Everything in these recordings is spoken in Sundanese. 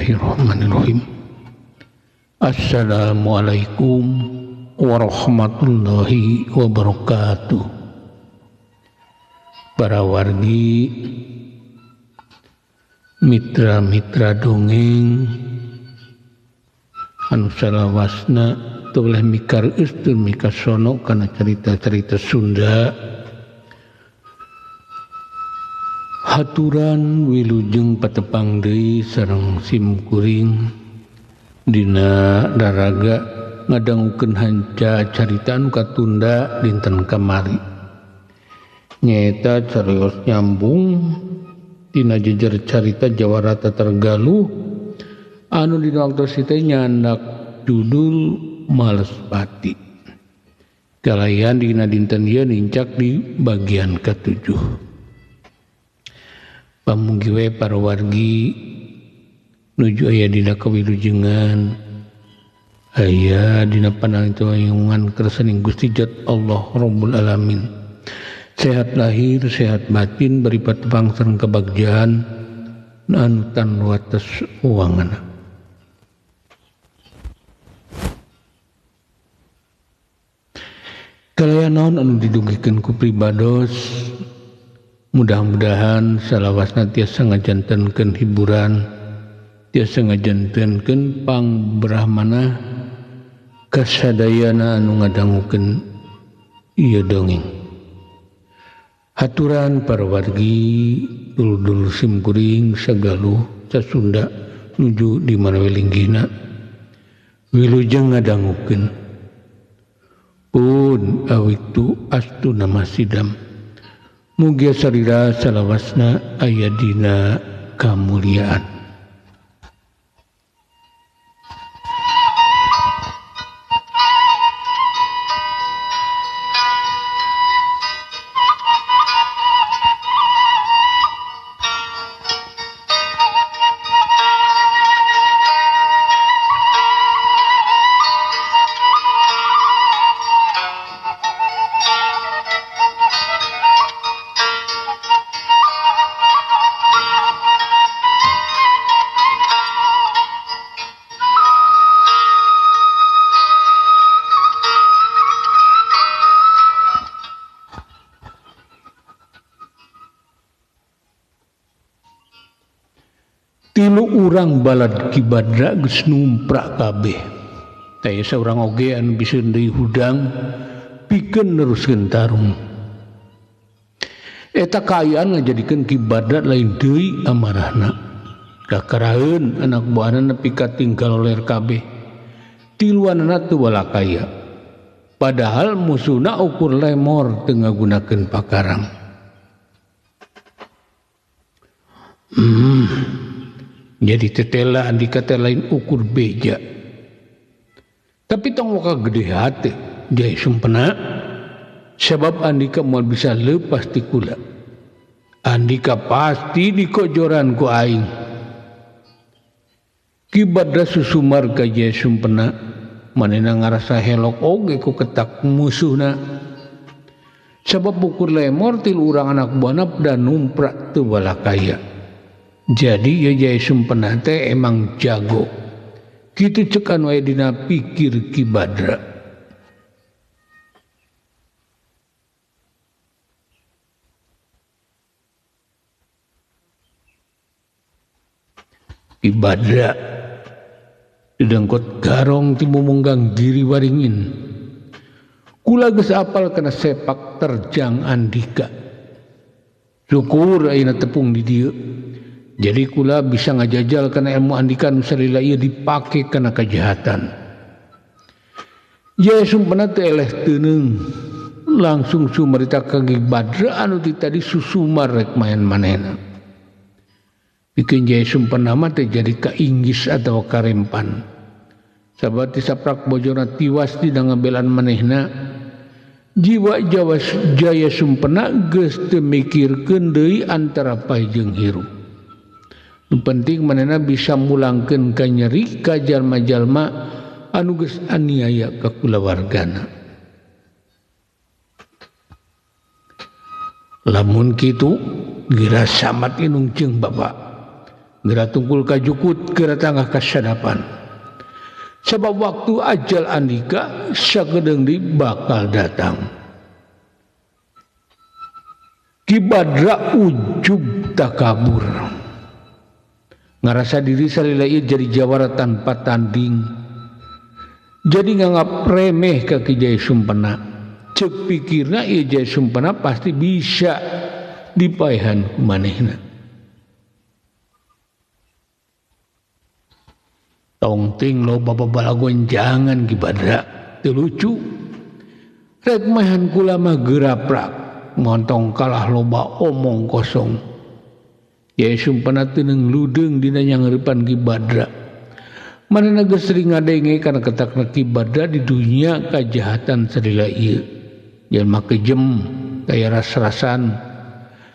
Bismillahirrahmanirrahim. Assalamualaikum warahmatullahi wabarakatuh. Para wargi, mitra-mitra dongeng anu salawasna teu boleh mikareus tur mikasono kana carita-carita Sunda. Haturan wilujeng patepang deui sareng simkuring dina daraga ngadangukeun hanca carita anu katunda dinten kamari. Nyaeta carios nyambung tina jejer carita Jawara Tatar Galuh anu dina waktos teh nyandak judul Malespati. Kalayan dina dinten ieu nincak di bagian ke-7. Pamugi we para wargi nuju aya dina kawilujengan, aya dina panalingtungan kersaning Gusti Jat Allah Rabbul Alamin. Sehat lahir, sehat batin, bari patepang sareng kebagjaan anu tan wates uanganna. Kalayan naon anu didugikeun ku pribados, mudah-mudahan salawasna tiasa ngajantenkeun hiburan, tiasa ngajantenkeun pangbrahmana kasadayana anu ngadangukeun ieu dongeng. Haturan para wargi, dulur-dulur simkuring sagaluh sasunda nuju di mana we linggihna, wilujeng ngadangukeun. Pun awiktu astu nama sidam. Mugia sarira salawasna aya dina kamuliaan. Tilu urang balad Ki Badra geus numprak kabeh. Taya saurang oge anu bisa deui hudang pikeun neruskeun tarung. Eta kaayaan ngajadikeun Ki Badra lain deui amarahna. Kakaraheun anak buahna nepi ka tinggal ler kabeh. Tiluanana teu balakaya. Padahal musuhna ukur lemor teu ngagunakeun pakarang. Jadi tetela andika teh lain ukur beja. Tapi tong waka gede hati Jaya Sumpena, sebab andika moal bisa lepas ti kula. Andika pasti dikojoran ku aing. Ki Badra susumar ka Jaya Sumpena, manehna ngarasa helok oge ku ketak musuhna. Sebab ukur lemor tilu urang anak buahna dan numprak teu balakaya. Jadi ya Jaya Sumpena teh emang jago. Kitu cek anu aya dina pikir Ki Badra. Ki Badra didengkot garong ti mumunggang Giri Waringin. Kula geus apal kana sepak terjang andika. Syukur ayeuna tepung di dieu. Jadi kula bisa ngajajal kana ilmu andika nu salila ieu dipake kana kejahatan. Jaya Sumpena teh eleh teuneung, langsung sumarita ka Ki Badra anu ti tadi susumar rek maen manehna. Pikeun Jaya Sumpena mah teh jadi kainggis atawa karempan. Sabab ti saprak bojona tiwas dina ngabelaan manehna, jiwa Jawa Jaya Sumpena geus teu mikirkeun deui antara paeh jeung hirup. Nu penting manehna bisa mulangkeun ka nyeri ka jalma-jalma anu geus aniaya ka kulawargana. Lamun kitu gira samat inung jeung bapak. Geura tungkul ka jukut, geura tanggah ka sadapan. Sebab waktu ajal Andika sakedeung deui bakal datang. Ki Badra ujub takabur. Ngarasa diri salila ieu jadi jawara tanpa tanding. Jadi nganggap remeh ka Ki Jaya Sumpena. Ceuk pikirna ieu Jaya Sumpena pasti bisa dipaehan ku manehna. Tong ting loba babalagon jangan Ki Badra, teu lucu. Rek maehan kula mah geuraprak, montong kalah loba omong kosong. Jaya Sumpena teu ludeung dina nyangeurepan Ki Badra. Manehna geus sering ngadenge kana ketakna Ki Badra di dunia kajahatan salila ieu. Jelema kejem, daya ras-rasan,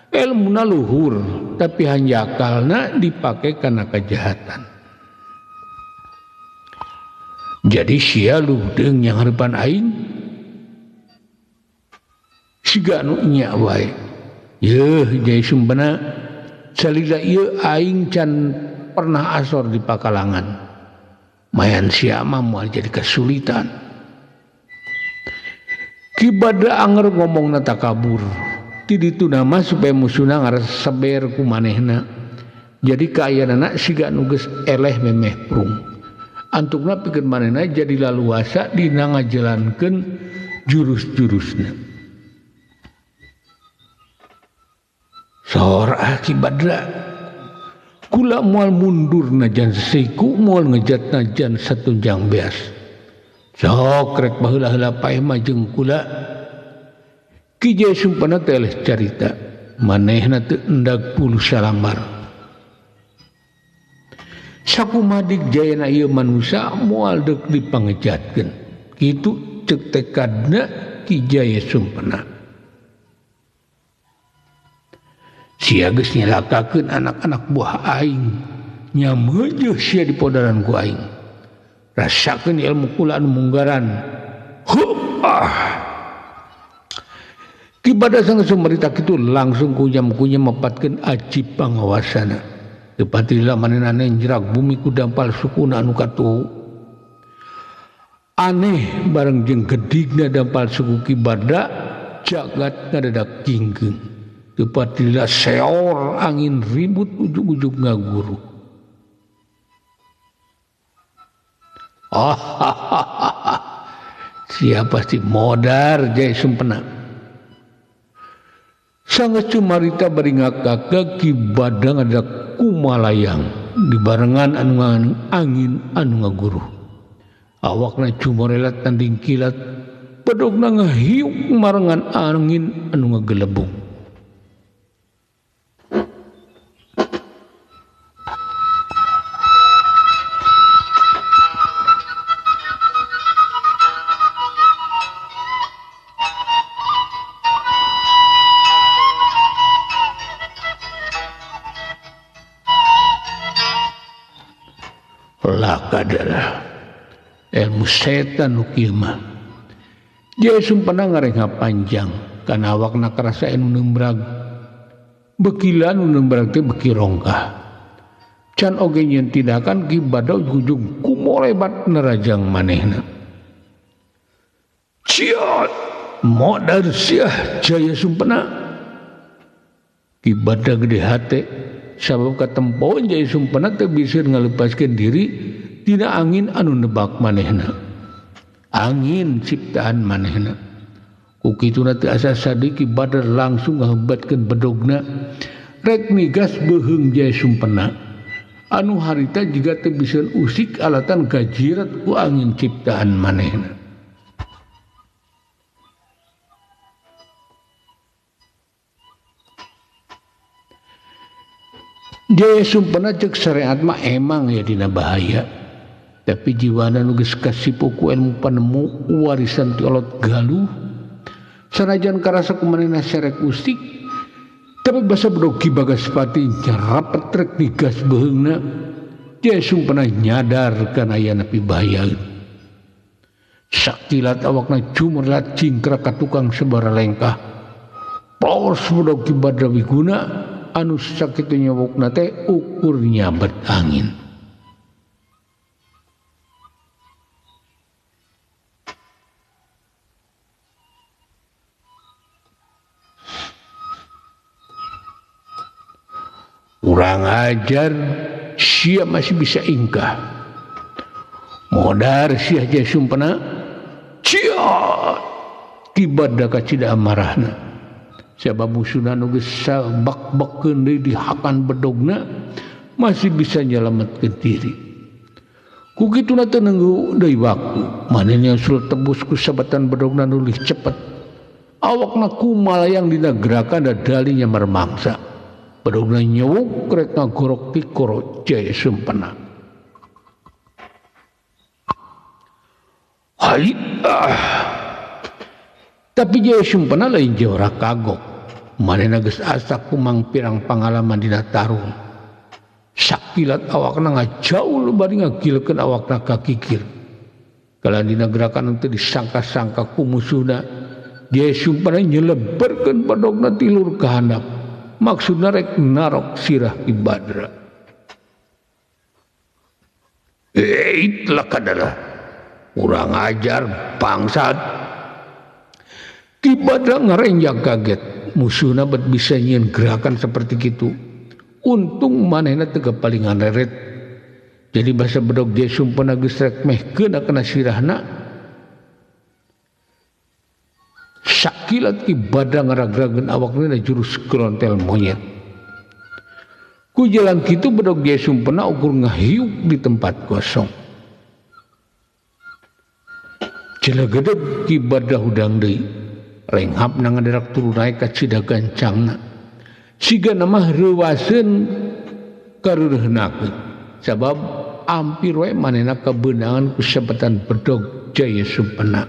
elmuna luhur, tapi hanjakalna dipake kana kajahatan. Jadi sia ludeung nyangeurepan aing siga nu nya wae. Yeuh Jaya Sumpena salila ieu aing can pernah asor di pakalangan. Mayan sia mah moal jadi kesulitan. Ki Badra anger ngomongna takabur. Ti dituna mah supaya musuhna ngarasa seber ku manehna. Jadi kaayaanana siga nu geus eleh memeh prung. Antukna pikeun manehna jadi laluasa dina ngajalankeun jurus-jurusna. Sor ah Ki Badra, kula moal mundur najan sesiku, moal ngejat najan satunjang beas. Sok rek baheula-heula paeh mah jeung kula. Ki Jaya Sumpena teh eleh carita, manehna teu endag puluh salambar. Sakumaha jayana ieu manusa moal deuk dipangejatkeun. Kitu ceuk tekadna Ki Jaya Sumpena. Sia geus nyelakakeun anak-anak buah aing, nyameujeuh sia di podaran ku aing. Rasakeun ilmu kula anu munggaran. Hup ah. Ki Badra sanggeus sumarita kitu langsung kunyam-kunyam mepatkeun aji pangawasana. Teu patilila manehna nenjrak bumi ku dampal sukuna anu katuhu. Aneh bareng jeung gedigna dampal suku Ki Badra jagat ngadadak ginggeung. Teu patilila seor angin ribut ujug-ujug ngaguru. Sia pasti modar Jaya Sumpena. Sanggeus cumarita bari ngakak Ki Badra ngadadak kumalayang dibarengan anu angin anu ngaguru. Awakna cumorelat tanding kilat, bedogna ngahiuk marengan angin anu ngagelebung. Adalah ilmu setan nu kieu mah. Jaya Sumpena ngarengha panjang kana awakna karasa anu neumbrag. Bekila nu neumbrag teh beki rongkah. Can oge nyeun tindakan Ki Badra ujug kumolebat nerajang manehna. Ciot modar siah Jaya Sumpena. Ki Badra gede hate sabab katempoan Jaya Sumpena teu bisa ngalepaskeun diri tina angin anu nebak manehna. Angin ciptaan manehna. Ku kituna teu asa sadi Ki Badra langsung ngahebatkeun bedogna rek migas beuheung Jaya Sumpena. Anu harita jiga teu bisa usik alatan gajirat ku angin ciptaan manehna. Jaya Sumpena ceuk syariat mah emang ya dina bahaya. Tapi jiwana nu geus kasipu ku ilmu panemu warisan ti olot galuh. Sanajan karasa ku manehna serek usik, tapi basa bedog Ki Bagaspati nyerapet rek digas beuheungna. Jaya Sumpena nyadar kana ayana pibahayaeun. Sakilat awakna cumerlat cingkrak ka tukang sabara lengkah. Pos bedog Ki Badra Wiguna anu sakitu nyowokna teh ukur nyabet angin. Kurang ajar, sia masih bisa ingkah. Modar sia Jaya Sumpena, ciot Ki Badra kacida amarahna. Sabab musuhna nu geus bak-bakeun deui dihakan bedogna masih bisa nyelametkeun diri. Ku kituna teu nunggu deui waktu, manehna sul tebus ku sabatan bedogna nu leuwih cepet. Awakna kumalayang dina gerakan dadali nyamar mangsa. Bedogna nyewuk rek ngagorok tikoro Jaya Sumpena. Hai ah. Tapi Jaya Sumpena lain jawara kagok. Manehna geus asa kumang pirang pangalaman dina tarung. Sakilat awakna ngajaul bari ngagilkeun awakna ka kikir. Kalan dina gerakan teu disangka-sangka ku musuhna, Jaya Sumpena nyeleberkeun bedogna tilur ka handap. Maksudna rek narok sirah Ki Badra. Itulah kadalah. Kurang ajar bangsat. Ki Badra ngarenjang kaget. Musuhna bet bisa nyieun gerakan seperti kitu. Untung manehna teu kapalingan reret. Jadi basa bedog Jaya Sumpena geus rek meh keuna kana sirahna. Sakilat Ki Badra ngaragrageun awakna jurus grontel monyet. Ku jalan kitu bedog Jaya Sumpena ukur ngahiuk di tempat kosong. Jelegedeg Ki Badra hudang deui. Renghapna ngaderak turun naik kacida gancangna. Sigana mah reuwaseun kareureuhnakeun. Sabab ampir we manehna kabeunangan ku sabetan bedog Jaya Sumpena.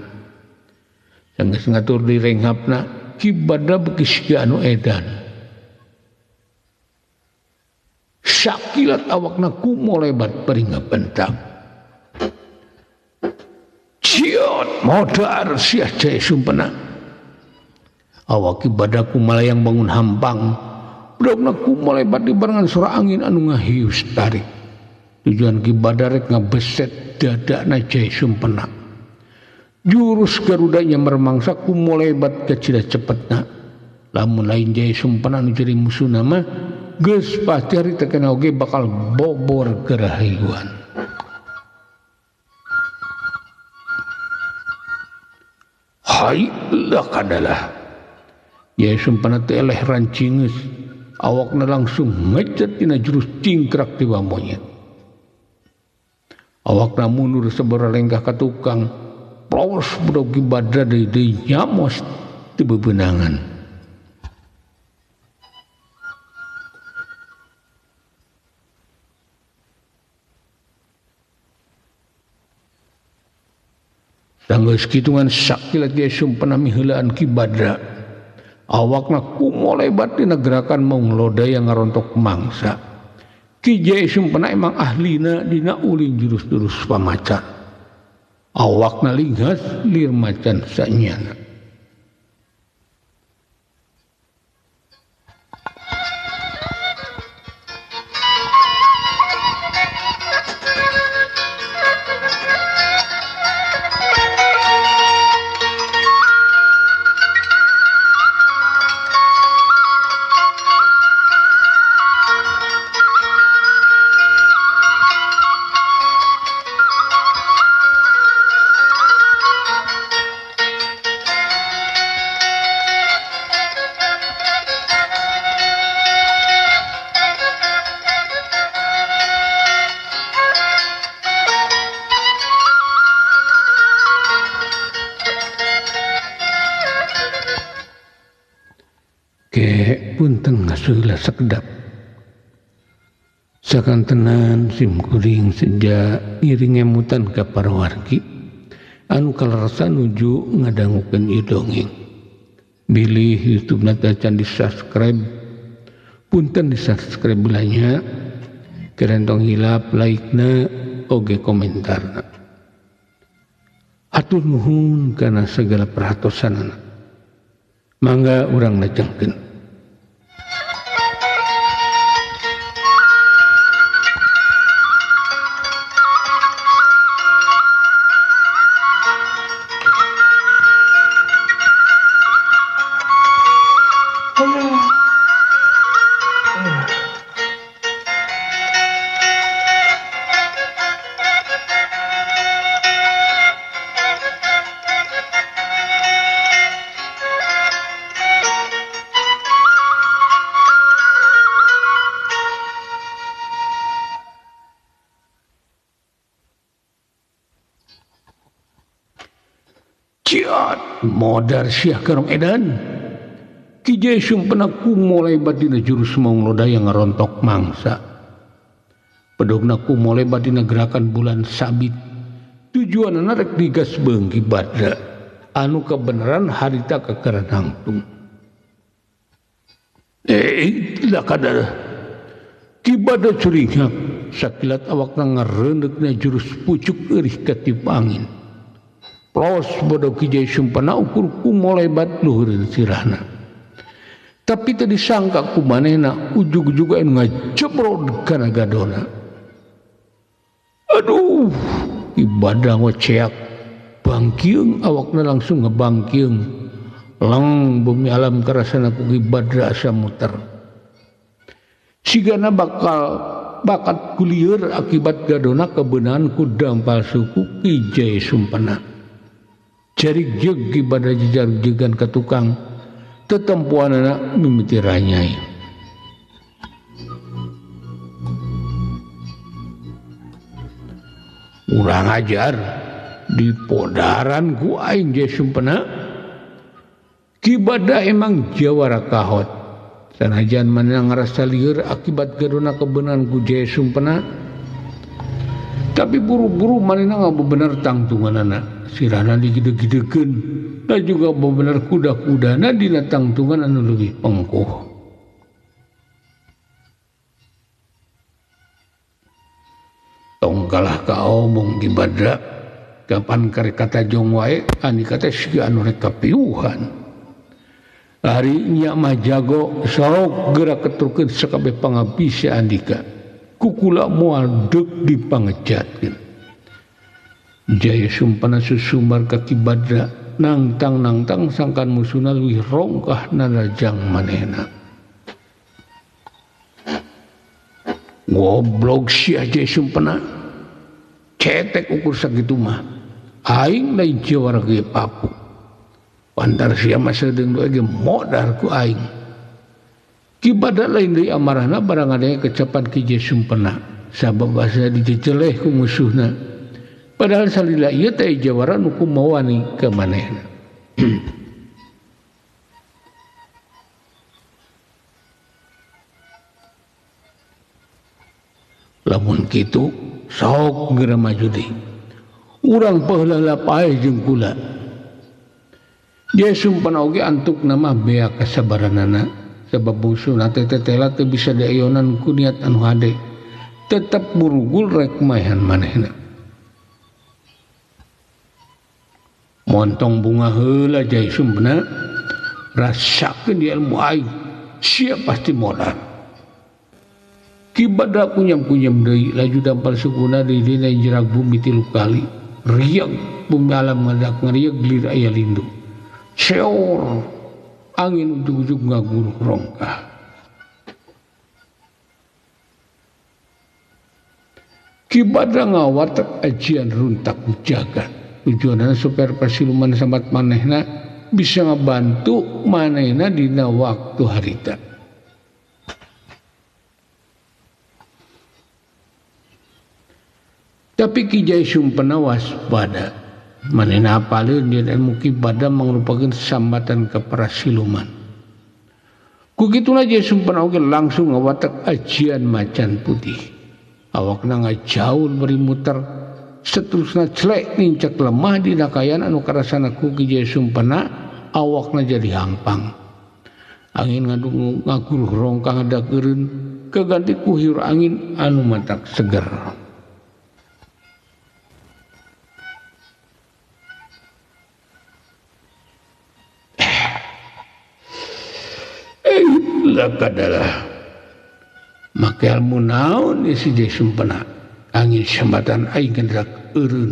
Sanggeus ngatur di renghapna, Ki Badra beuki siga anu edan. Sakilat awakna kumolebat bari ngabentak. Ciot modar sia Jaya Sumpena. Awak Ki Badra kumalayang bangun hampang. Bedogna kumolebat dibarengan suara angin anu ngahius tarik. Tujuan Ki Badra rek ngabeset dadana Jaya Sumpena. Jurus Garuda nyamar mangsa kumolebat kacida cepetna. Lamun lain Jaya Sumpena nu jadi musuhna mah geus pasti hari tekena oge bakal bobor gerahayuan. Hai lah kadalah. Jaya Sumpena teh eleh rancingeus. Awakna langsung ngecet dina jurus cingkrak dewa monyet. Awakna mundur sabaraha lengkah ka tukang. Plos bedog Ki Badra deui nyamos teu bebenangan. Sanggeus kitungan sakilat Jaya Sumpena miheulaan Ki Badra. Awakna kumolebat dina gerakan maung lodaya ngarontok mangsa. Ki Jaya Sumpena emang ahlina dina ulin jurus-jurus pamacan. Awakna linghas lir macan sanyana. Punten ngasuhlah sekedap. Sakantenan sim kuring seja ngiring ngemutan ka para wargi anu kalarasa nuju ngadangukeun ieu dongeng. Bilih YouTube-na teh can di-subscribe, punten di-subscribe bilanya, keren tong hilap like-na oge komentarna. Hatur nuhun kana segala perhatosanana. Mangga urang lajengkeun. Ciat modar siah karong edan. Ki Jaya Sumpena kumolebat dina jurus Maung Lodaya ngarontok mangsa. Pedogna kumolebat dina gerakan bulan sabit. Tujuanana rek digas beung Ki Badra anu kebenaran harita kekeran hangtung. Kadar Ki Badra curingak sakilat awakna ngareundeukna jurus pucuk eurih katip angin. Plos bodoh Ki Jaya Sumpena ukur kumolebat luhureun sirahna. Tapi teu disangka ku manehna ujug-ujug anu ngajebrod kana gadona. Aduh, Ki Badra ngoceak bangkiung awakna langsung ngebangkiung. Lang bumi alam karasana ku Ki Badra asa muter. Sigana bakal bakat kulieur akibat gadona kebenaran ku dampal suku Ki Jaya Sumpena. Jarik jeung Ki Badra jejar-jegan ka tukang tetempuanana mimiti ranyai. Urang ajar di podaran ku aing Jaya Sumpena. Ki Badra emang jawara kahot. Sanajan manehna ngarasa lieur akibat gadona kebenaran ku Jaya Sumpena, tapi buru-buru manehna ngabebener tangtunganana. Sirahna digede-gedekeun dan juga bebener kuda-kudana dina tangtungan anu leuwih pengkuh. Tong kalah kaomong Ki Badra, kapan karek kata jong wae andika teh siga anu rek kapiuhan. Ari nya mah jago sok geura keturkeun sakabeh pangabisa andika. Kukula moal deuk dipangejatkeun. Jaya Sumpena susumbar ka Ki Badra nangtang-nangtang sangkan musuhna leuwih rongkah narajang manehna. Goblok sia Jaya Sumpena. Cetek ukur sakitu mah. Aing lain jawara ge papu. Pantar sia mah sadeung doe ge modar ku aing. Ki Badra lain deui amarahna barang adanya kecapan Ki Jaya Sumpena. Sabab basa dijejeleh ku musuhna. Padahal salila ieu teh jawara nu kumawani ka manehna. Lamun kitu sok geura maju deui. Urang paheula paeh jeung kula. Jaya Sumpena oge antukna mah bea kasabaranana sabab musuhna teh tetela teu bisa diayonan ku niat anu hade. Tetep burugul rek maehan manehna. Montong bunga heula Jaya Sumpena, rasakeun di ilmu aing, sia pasti modar. Ki Badra kunyam-kunyam deui laju dampal sukuna di dina jerak bumi 3 kali. Riang bumi alam ngadak ngarieg lir aya lindu. Seor angin ujug-ujug ngaguruh rongkah. Ki Badra ngawatek ajian runtak jagat. Tujuanna supaya pasiluman sambat manehna bisa ngabantu manehna dina waktu harita. Tapi Ki Jaya Sumpena waspada. Manehna apaleun dina ilmu Ki Badra mangrupakeun sambatan ka para siluman. Ku kituna Jaya Sumpena oge langsung ngawatek ajian macan putih. Awakna ngajaul bari muter seterusna celek nincak lemah dina kaayaan anu karasana ku Ki Jaya Sumpena awakna jadi hampang. Angin ngadung ngaguruh rongkah ngadakeurun kaganti ku hiur angin anu matak seger. Lakadalah make ilmu naon si Jaya Sumpena angin sambatan aing gendak eureun.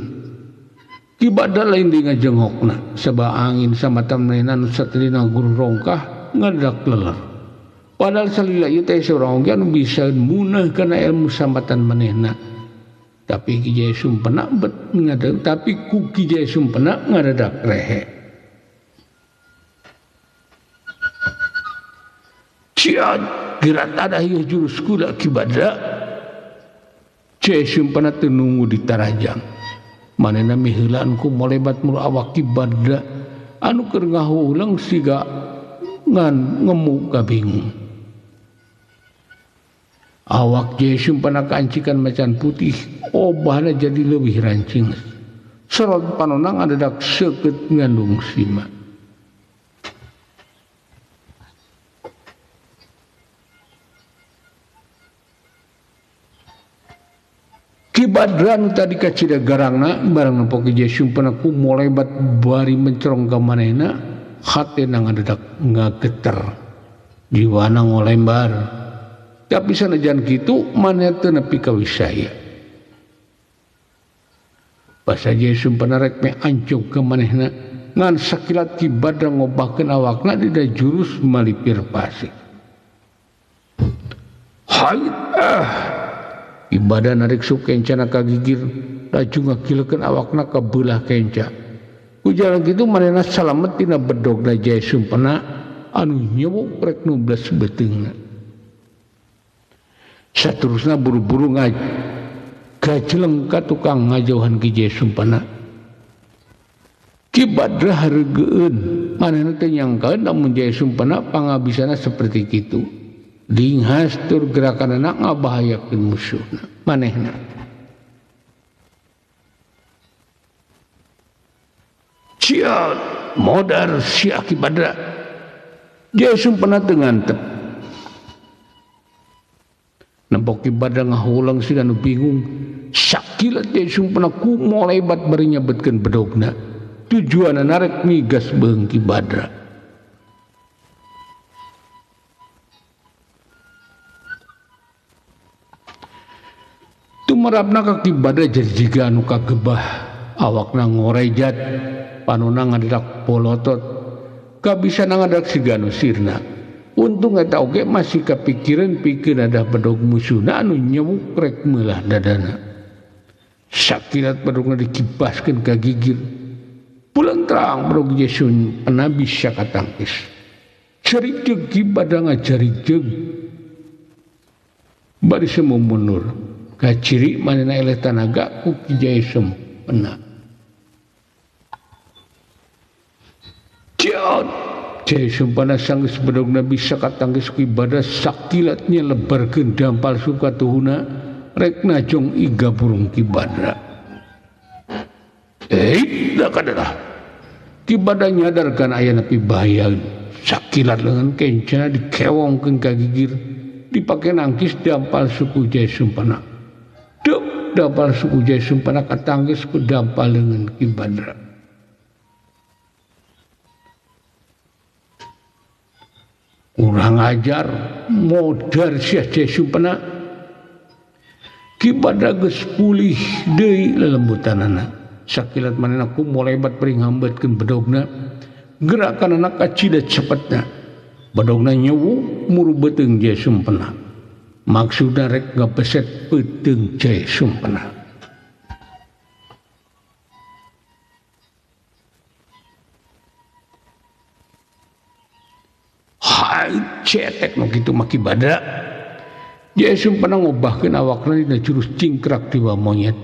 Ki Badra lain deui ngajengokna sabab angin sambatan manehna nu satrina guru rongkah ngadak leler. Padahal salila ieu teh saurang oge anu bisa munah kana ilmu sambatan manehna. Tapi Ki Jaya Sumpena bet ngadak tapi ku Ki Jaya Sumpena ngadadak rehe. Ciat gerak ada ieu jurus kula Ki Badra. Jaya Sumpena teu nunggu ditarajang. Manehna miheulaan ku molebat mulu awak Ki Badra. anu keur ngahuleung siga ngan ngemu kabingung. Awak Jaya Sumpena kaancikan macan putih obahna jadi leuwih rancing. Sorot panonang adadak seukeut ngandung sima. Ki Badra nu tadi kacida garangna barang nempo Ki Jaya Sumpena ku molebat bari mencerong ka manehna hatena ngadadak ngageter jiwana ngolembar. Tapi sanajan kitu manehna teu nepi ka wisaya. Basa Jaya Sumpena rek me ancog ka manehna ngan sakilat Ki Badra ngobahkeun awakna dina jurus malipir pasir. Hait ah. Ibadah narik sup kencana ka gigir laju ngakilekeun awakna ka beulah kenca. Ku jalan kitu manehna salamet tina bedogna Jaya Sumpena anu nyewuk rek nubles beuteungna. Saterusna buru-buru gajeleng ka tukang ngajauhan Ki Jaya Sumpena. Ki Badra hareugeun manehna teh nyangkaeun lamun Jaya Sumpena pangabisana seperti kitu. Linghas tur gerakanana ngabahayakeun musuhna manehna. Cia modar sia Ki Badra. Jaya Sumpena teu ngantep. Nempo Ki Badra ngahulang siga nu bingung. Sakilat Jaya Sumpena ku molebat bari nyabetkeun bedogna. Tujuanna narek migas beung Ki Badra. Tumerapna ka Ki Badra jadi jiga anu kagebah, awakna ngorejat, panona ngadedak polotot, kabisana ngadedak siga anu sirna. Untung eta oge masih kapikiran pikeun ada bedog musuhna anu nyewuk rek meulah dadana. Sakilat bedogna dikibaskeun ka gigir. Pulang terang bedog Jaya Sumpena bisa katangkis. Cerik jeung Ki Badra ngajarik jeung. Bari semu mundur. Kaciri manehna eleh tanaga ku Ki Jaya Sumpena. Ciot Jaya Sumpena sanggeus bedogna bisa katangkis ku Badra sakilatnya lebarkeun dampal sukatuhuna rek najong iga burung Ki Badra. Da kadalah. Ki Badra nyadarkan aya nepi bahaya. Sakilat lengan kencana dikewongkeun ka gigir dipake nangkis dampal suku Jaya Sumpena. Dep dampal suku Jaya Sumpena katangkis ku dampal lengan Ki Badra. Kurang ajar modar sia Jaya Sumpena. Ki Badra geus pulih deui lelembutanana. Sakilat manehna ku molebat bari ngambetkeun bedogna. Gerakanana kacida cepetna. Bedogna nyewu muru beuteung Jaya Sumpena. Maksudna rek ngabeset beuteung Jaya Sumpena. Hai cetek nu kitu mah Ki Badra. Jaya Sumpena ngobahkeun awakna dina jurus cingkrak tiwa monyet.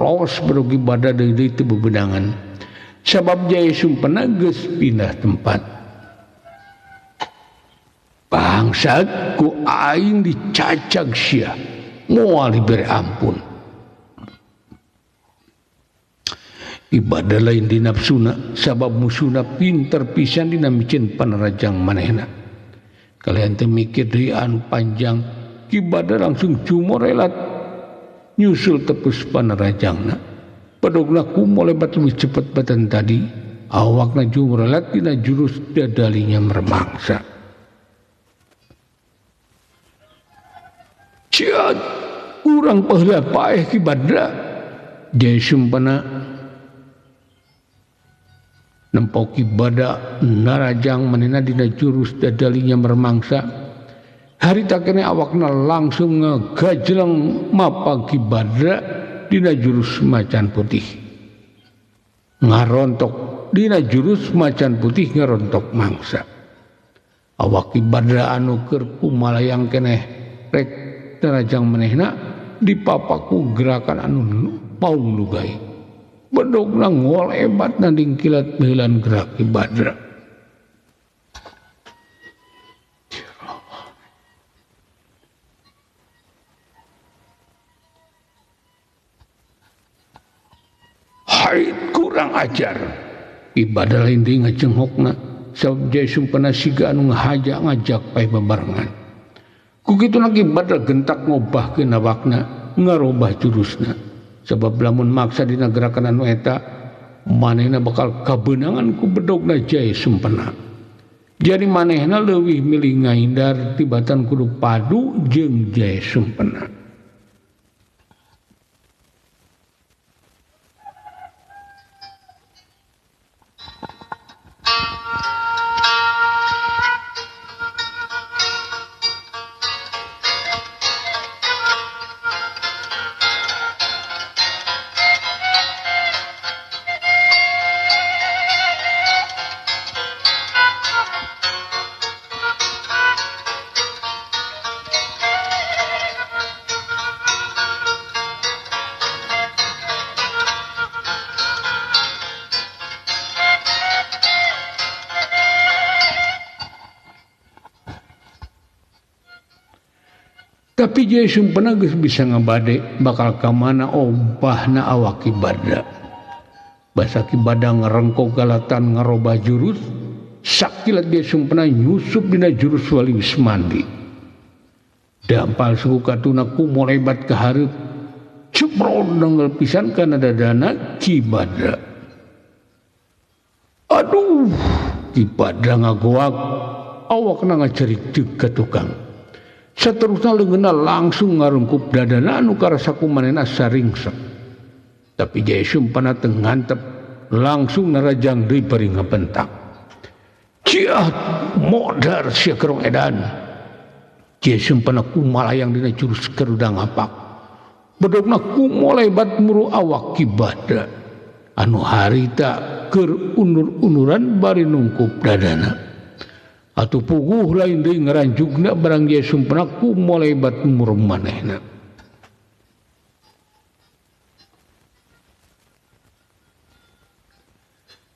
Los bedog Ki Badra deui-deui teu bebenangan. Sabab Jaya Sumpena geus pindah tempat. Bangsat ku aing dicacag sia moal dibere ampun. Ibadah lain di nafsuna sabab musuna pinter pisan dina micin panarajang manehna. Kalian teh mikir deui anu panjang, Ki Badra langsung jumorelat nyusul tepus panarajangna. Bedogna ku molebat leuwih cepet batan tadi, awakna jumorelat dina jurus dadalinya mermangsa. Ciat urang paheula paeh Ki Badra. Jaya Sumpena nempo Ki Badra narajang manehna dina jurus dadalinya mermangsa. Harita keneh awakna langsung ngagajleng mapag Ki Badra dina jurus macan putih. Ngarontok dina jurus macan putih ngarontok mangsa. Awak Ki Badra anu keur kumalayang keneh rek tarajang manehna dipapaku gerakan anu paung lugai. Bedogna ngolebat nanding kilat meulan gerak Ki Badra. Haid kurang ajar. Ki Badra lain deui ngacenghokna sabab Jaya Sumpena siga anu ngahaja ngajak pae babarengan. Ku kituna Ki Badra gentak ngobahkeun awakna, ngarobah jurusna. Sebab lamun maksa dina gerakan anu eta manehna bakal kabeunangan ku bedogna Jaya Sumpena. Jadi manehna leuwih milih ngahindar tibatan kudu padu jeung Jaya Sumpena. Tapi Jaya Sumpena geus bisa ngabade bakal ka mana obahna awak Ki Badra. Basa Ki Badra ngarengkok galatan ngarobah jurus, sakilat Jaya Sumpena nyusup dina jurus wali wismandi. Dampal suku katuna ku molebat ka hareup, ceprot donggal pisan kana dadana Ki Badra. Aduh, Ki Badra ngagoak, awakna ngacerik deuk ka tukang. Seterusnya leungeunna langsung ngarungkup dadana anu karasa ku manehna saringsek. Tapi Jaya Sumpena teu ngantep, langsung narajang deui bari ngabentak. Ciah modar sia kerong edan. Jaya Sumpena kumalayang dina jurus Garuda ngapak. Bedogna kumolebat muru awak Ki Badra. Anu harita keur unur-unuran bari nungkup dadana. Atuh puguh lain deui ngaranjugna barang Jaya Sumpena ku molebat muru manehna.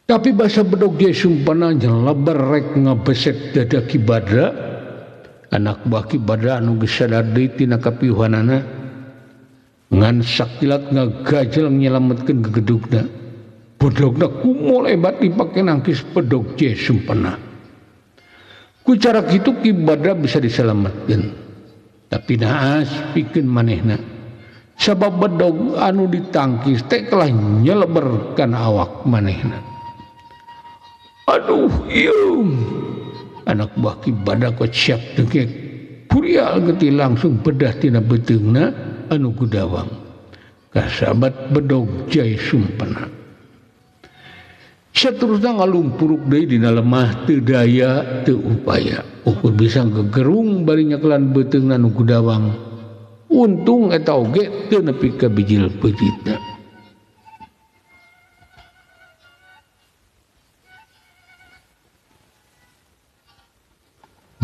Tapi basa bedog Jaya Sumpena nyeleber rek ngabeset dada Ki Badra. Anak buah Ki Badra anu geus sadar deui tina kapiuhanana ngan sakilat ngagajel nyelametkeun gegedugna. Bedogna ku molebat dipake nangkis bedog Jaya Sumpena. Ku cara kitu Ki Badra bisa diselamatkeun. Tapi naas pikeun manehna. Sabab bedog anu ditangkis teh kalah nyeleber kana awak manehna. Aduh, ieu. Anak buah Ki Badra kok siap dengek. Purial getih langsung bedah tina beuteungna anu gudawang. Kasabat bedog Jaya Sumpena. Seterusnya ngalumpuruk deui dina lemah teu daya teu upaya. Ukur bisa gegerung bari nyekelan beuteungna nu gudawang. Untung eta oge teu nepi ka bijil peujitna.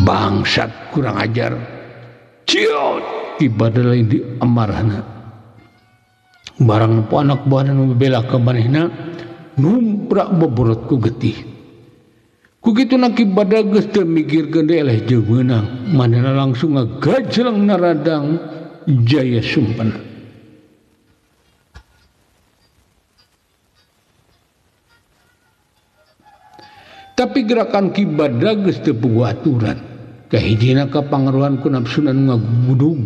Bangsat kurang ajar. Ciot Ki Badra lain di amarahna. Barang nepo anak buahna nu bela ka manehna numprak beborot ku getih. Ku kituna Ki Badra geus teu mikirkeun deui eleh jeung meunang. Manehna langsung ngagajleng naradang Jaya Sumpena. Tapi gerakan Ki Badra geus teu puguh aturan. Kahijina kapangaruhan ku nafsuna nu ngagudung.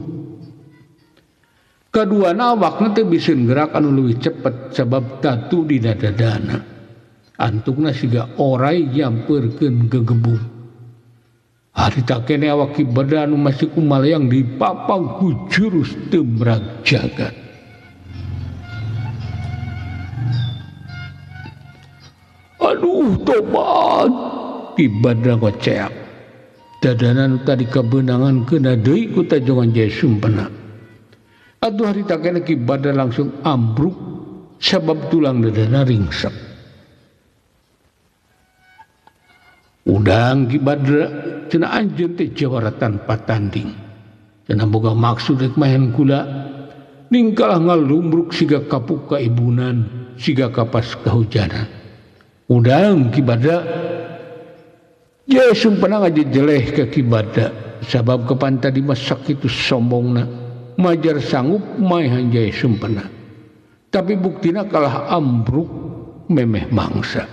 Kaduana awakna teu biseun gerak anu leuwih cepet sabab tatu di dadadana. Antukna siga orai nyampeurkeun gegebung. Harita kene awak Ki Badra anu masih kumalayang dipapang ku jurus temrag jagat. Aduh tobat, Ki Badra ngoceak. Dadana nu tadi kabeunangan keuna deui ku tajongan Jaya Sumpena. Atuh harita kene Ki Badra langsung ambruk sabab tulang dadana ringsek. Udang Ki Badra cenah anjeun teh jawara tanpa tanding. Cenah boga maksud rek maen kula ningkalah ngalumbruk siga kapuk ka ibunan. siga kapas kehujanan. Udang Ki Badra. Jaya Sumpena ngajejeleh ka Ki Badra sabab kapan tadi mah sakitu sombongna majar sanggup maehan Jaya Sumpena. Tapi buktina kalah ambruk memeh mangsa.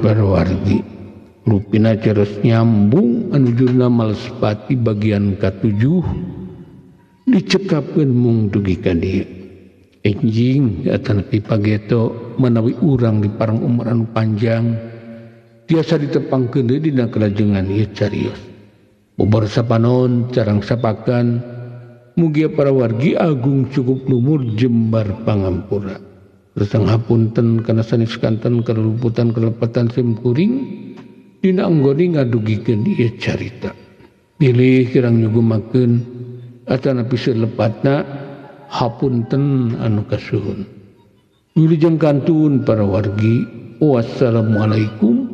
Wargi rupina ceres nyambung anu judulna Malespati bagian ka-7 dicekapkeun mung dugi ka dieu. Enjing atanapi pageto manawi urang di parang umur anu panjang tiasa ditepangkeun deui dina kalajengan ieu carios. Bobor sapanon carang sapakan mugia para wargi agung cukup lumur jembar pangampura. Resang hapunten kana sanes kanten kaluputan kalepatan sim kuring dina anggone ngadugikeun ieu carita. Pilih kirang nyugumakeun atanapi selepatna hapunten anu kasuhun. Wilujeng kantun para wargi. Wassalamualaikum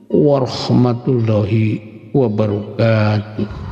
warahmatullahi wabarakatuh.